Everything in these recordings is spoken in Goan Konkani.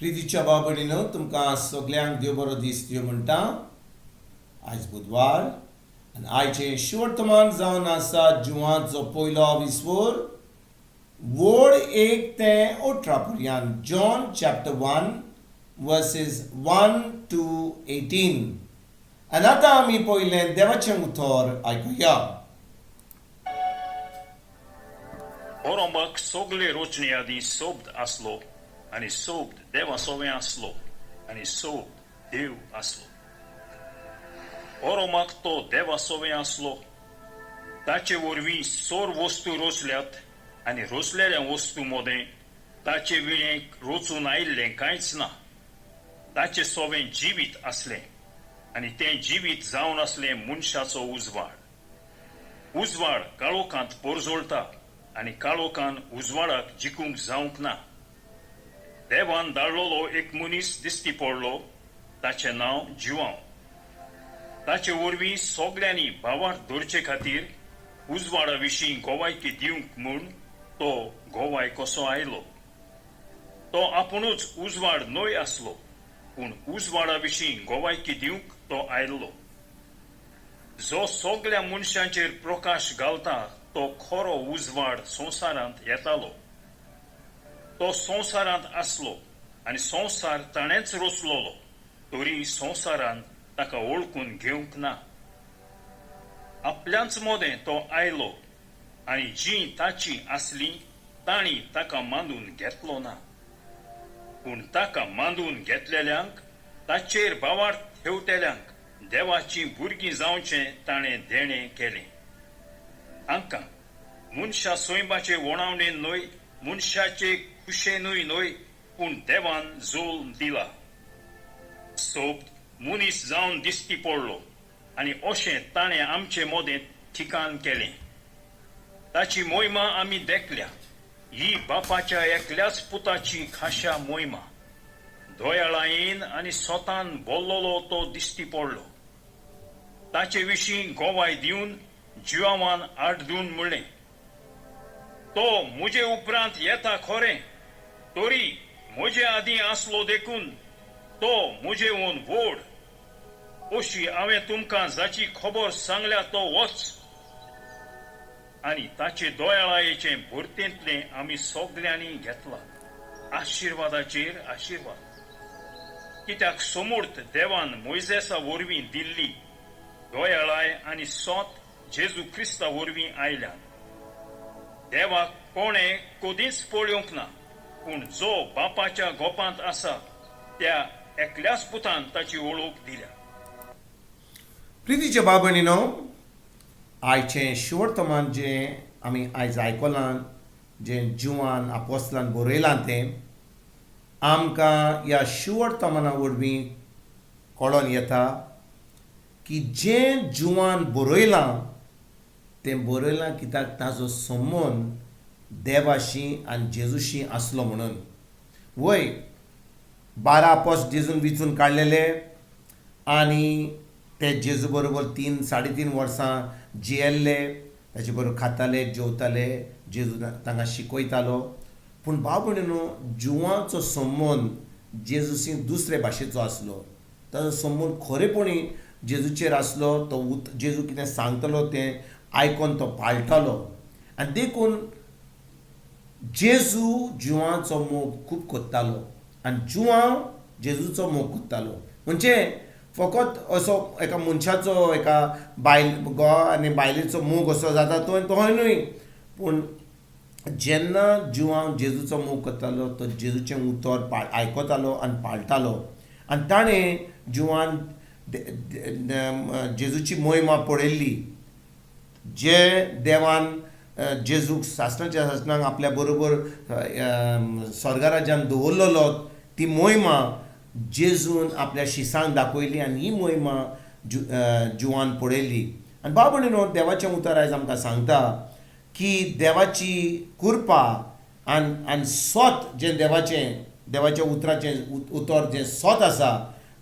प्रितीच्या भाव भयणीनो, तुमकां सगल्यांक देव बरो दीस दिवं म्हणटा. आयज बुधवार आनी आयचें शिवर्तमान जावन आसा जुवाचो पयलो विस्वोर वोड 1 ते 18 पर्यंत, John chapter 1 verses 1 to 18. आनी आतां आमी पयलें देवाचें उतर आयकुया. ओरोंबाक सोगले रोचणे आदीं सोब्द आसलो आनी सोब्द देवा सोवें आसलो आनी सोब्द देव आसलो. ओरोमाक तो देवा सोवें आसलो. ताचे वरवीं सोर वस्तू रोचल्यात आनी रोचलेल्या वस्तू मोदें ताचे विणें रोचून आयिल्लें कांयच ना. ताचे सोवें जिवीत आसलें आनी तें जिवीत जावन आसलें मनशाचो उजवाड. उजवाड काळोखांत पोरजोळटा आनी काळोखान उजवाडाक जिखूंक जावंक ना. देवान धाडलेलो एक मनीस दिश्टी पडलो, ताचें नांव जिवांव. ताचे वरवीं सगल्यांनी भावार्थ दवरचे खातीर उजवाडा विशीं गोवायकी दिवंक म्हूण तो गोवाय कसो आयलो. तो आपुणूच उजवाड न्हय आसलो, पूण उजवाडा विशीं गोवायकी दिवंक तो आयल्लो. जो सगल्या मनशांचेर प्रकाश घालता तो खरो उजवाड संवसारांत येतालो. तो संवसारांत आसलो आनी संवसार ताणेंच रचलोलो, तरी संवसारान ताका वळखून घेवंक ना. आपल्याच मोदें तो आयलो आनी जीं ताची आसलीं तांणी ताका मांदून घेतलो ना. पूण ताका मांदून घेतलेल्यांक, ताचेर भावार्थ ठेवतेल्यांक देवाचीं भुरगीं जावचें ताणें देणें केलें. हांकां मनशा सोयंबाचे वणावणेन न्हय, मनशाचे खुशेनूय न्हय, पूण देवान जोल दिला. सोब्द मनीस जावन दिश्टी पडलो आनी अशें ताणें आमचे मोदें ठिकाण केलें. ताची मोहिमा आमी देखल्या, ही बापाच्या एकल्याच पुताची खाशा मोहिमा. दयाळायेन आनी स्वतान बोल्लोलो तो दिश्टी पडलो. ताचे विशीं गोवाय दिवन जिवावान आड दिवन म्हणलें, तो म्हजे उपरांत येता खरें, तरी म्हजे आदीं आसलो देखून तो म्हजे हून व्हड. अशी हांवें तुमकां जाची खबर सांगल्या तो वच. आनी ताचे दयाळायेचे भरतेंतलें आमी सगल्यांनी घेतला, आशिर्वादाचेर आशिर्वाद. कित्याक समूर्त देवान मोयजेसा वरवीं दिल्ली दयाळाय आनी सोत जेजू क्रिस्ता वरवीं आयल्यान. देवाक कोणें कदींच पळोवंक ना, पूण जो बापाच्या गोपांत आसा त्या एकल्याच पुतान ताची वळख दिल्या. प्रितीच्या भाव भयणीनो, आयचें शिवर्तमान जें आमी आयज आयकलां, जें जुवान आपोस्लान बरयलां, तें आमकां ह्या शिवर्तमाना वरवीं कळोन येता की जें जुवान बरयलां तें बरयलां कित्याक ताजो संबंद देवाशी आनी जेजूशी आसलो म्हणून. वय, 12 आपोस जेजून विचून काडलेले आनी ते जेजू बरोबर 3 3.5 वर्सां जियेल्ले, ताचे बरोबर खाताले, जेवताले, जेजू तांकां शिकयतालो. पूण भाव भयणीनो, जुवाचो संबंद जेजूशी दुसरे भाशेचो आसलो. ताजो संबंद खरेपणी जेजूचेर आसलो. तो जेजू कितें सांगतलो तें आयकोन तो पाळटालो आनी देखून जेजू जुवाचो मोग खूब कोत्तालो आनी जुवांव जेजूचो मोग कोत्तालो. म्हणजे फकत असो एका मनशाचो, एका बायल, घोव आनी बायलेचो मोग असो जाता तो तोय न्हय, पूण जेन्ना जुवांव जेजूचो मोग करतालो तो जेजूचें उतर आयकतालो आनी पाळटालो. आनी ताणें जुवान जेजूची मोहिमा पळयल्ली, जे देवान जेजूक सासणाच्या सासणाक आपल्या बरोबर स्वर्गराज्यान दवरलेलो, ती मोहिमा जेजून आपल्या शिसांक दाखयली आनी ही मोहिमा जुवान पळयली. आनी भाव भयणीनो, देवाचें उतर आयज आमकां सांगता की देवाची कृपा आनी आनी सोत जें देवाचें, देवाच्या उतराचें उतर जें सोत आसा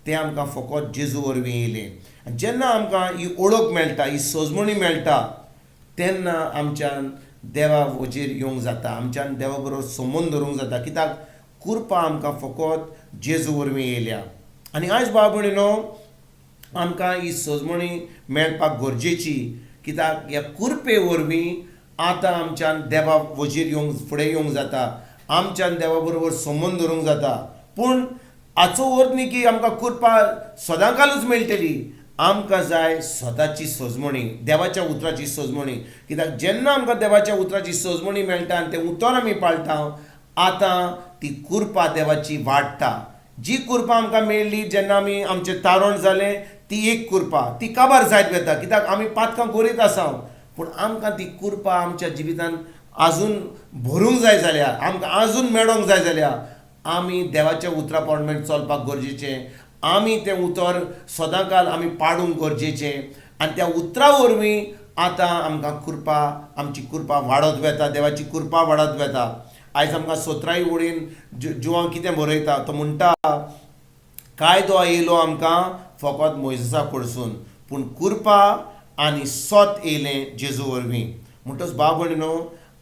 तें आमकां फकत जेजू वरवीं येयलें. आनी जेन्ना आमकां ही ओळख मेळटा, ही सजमणी मेळटा, तेन्ना आमच्यान देवा वजेर येवंक जाता, आमच्यान देवा बरोबर संबंद दवरूंक जाता. कित्याक कुरपा आमकां फकत जेजू वरवीं येयल्या. आनी आयज भाव भयणीनो आमकां ही सजमणी मेळपाक गरजेची, कित्याक ह्या कुरपे वरवीं आतां आमच्यान देवा वजीर येवंक फुडें येवंक जाता, आमच्यान देवा बरोबर संबंद दवरूंक जाता. पूण हाचो अर्थ न्ही की आमकां कुरपा सदांकालूच मेळटली. आमकां जाय सदांची सजमणी, देवाच्या उतराची सजमणी. कित्याक जेन्ना आमकां देवाच्या उतराची सजमणी मेळटा आनी तें उतर आमी पाळटा, आतां ती कुरपा देवाची वाडटा. जी कुरपा आमकां मेळ्ळी जेन्ना आमी आमचें तारण जालें, ती एक कुरपा ती काबार जायत वता, कित्याक आमी पातकां करीत आसा. पूण आमकां ती कुरपा आमच्या जिवितान आजून भरूंक जाय जाल्यार, आमकां आजून मेळोंक जाय जाल्यार आमी देवाच्या उतरा प्रमाणे चलपाक गरजेचें. आमी तें उतर सदांकाल आमी पाडूंक गरजेचें. आनी त्या उतरा वरवीं आतां आमकां कृपा, आमची कृपा वाडत वता, देवाची कृपा वाडत वता. आयज आमकां सतराय वळीन जुवांव कितें बरयता, तो म्हणटा कायदो येयलो आमकां फकत मोयजेसा कडसून, पूण कृपा आनी सत येयलें जेजू वरवीं. म्हणटच भाव भयणीनो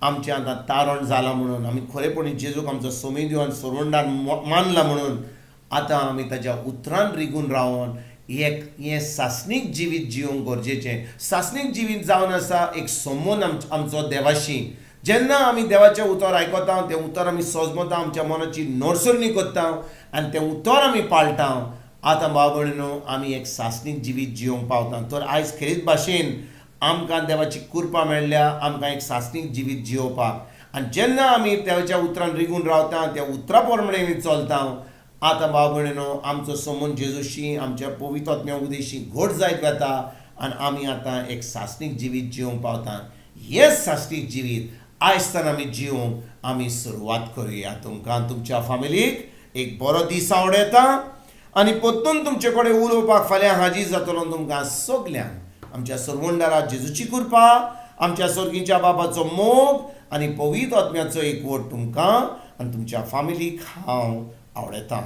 आमचें आतां तारण जालां म्हणून आमी खरेपणी जेजूक आमचो सोमेदिव आनी सोरवंडार मानला म्हणून आतां आमी ताज्या उतरान रिगून रावन एक हें सासणीक जिवीत जिवंक गरजेचें. सासणीक जिवीत जावन आसा एक संबंद आमचो देवाशी. जेन्ना आमी देवाचें उतर आयकता, तें उतर आमी सजमता, आमच्या मनाची नरसरणी करता आनी तें उतर आमी पाळटा, आतां भाव भयणीनो आमी एक सासणीक जिवीत जिवंक पावता. तर आयज खेरीत भाशेन आमकां देवाची कृपा मेळ्ळ्या आमकां एक सासणीक जिवीत जियोवपाक. आनी जेन्ना आमी देवाच्या उतरान रिगून रावता, त्या उतरा प्रमाणे आमी चलता, आतां भाव भयणीनो आमचो संबंद जेजूशी, आमच्या पवित्र आत्म्या उदेशी घट जायत वता आनी आमी आतां एक सासणीक जिवीत जिवंक पावता. हें सासणीक जिवीत आयजतान आमी जिवंक आमी सुरवात करुया. तुमकां तुमच्या फामिलीक एक बरो दीस आवडयता आनी परतून तुमचे कडेन उलोवपाक फाल्यां हाजीर जातलो. तुमकां सगल्यांक आमच्या सरवंडारा जेजूची कृपा, आमच्या सर्गीच्या बाबाचो मोग आनी पवित्र आत्म्याचो एकवट तुमकां आनी तुमच्या फामिलीक हांव आवडयतां.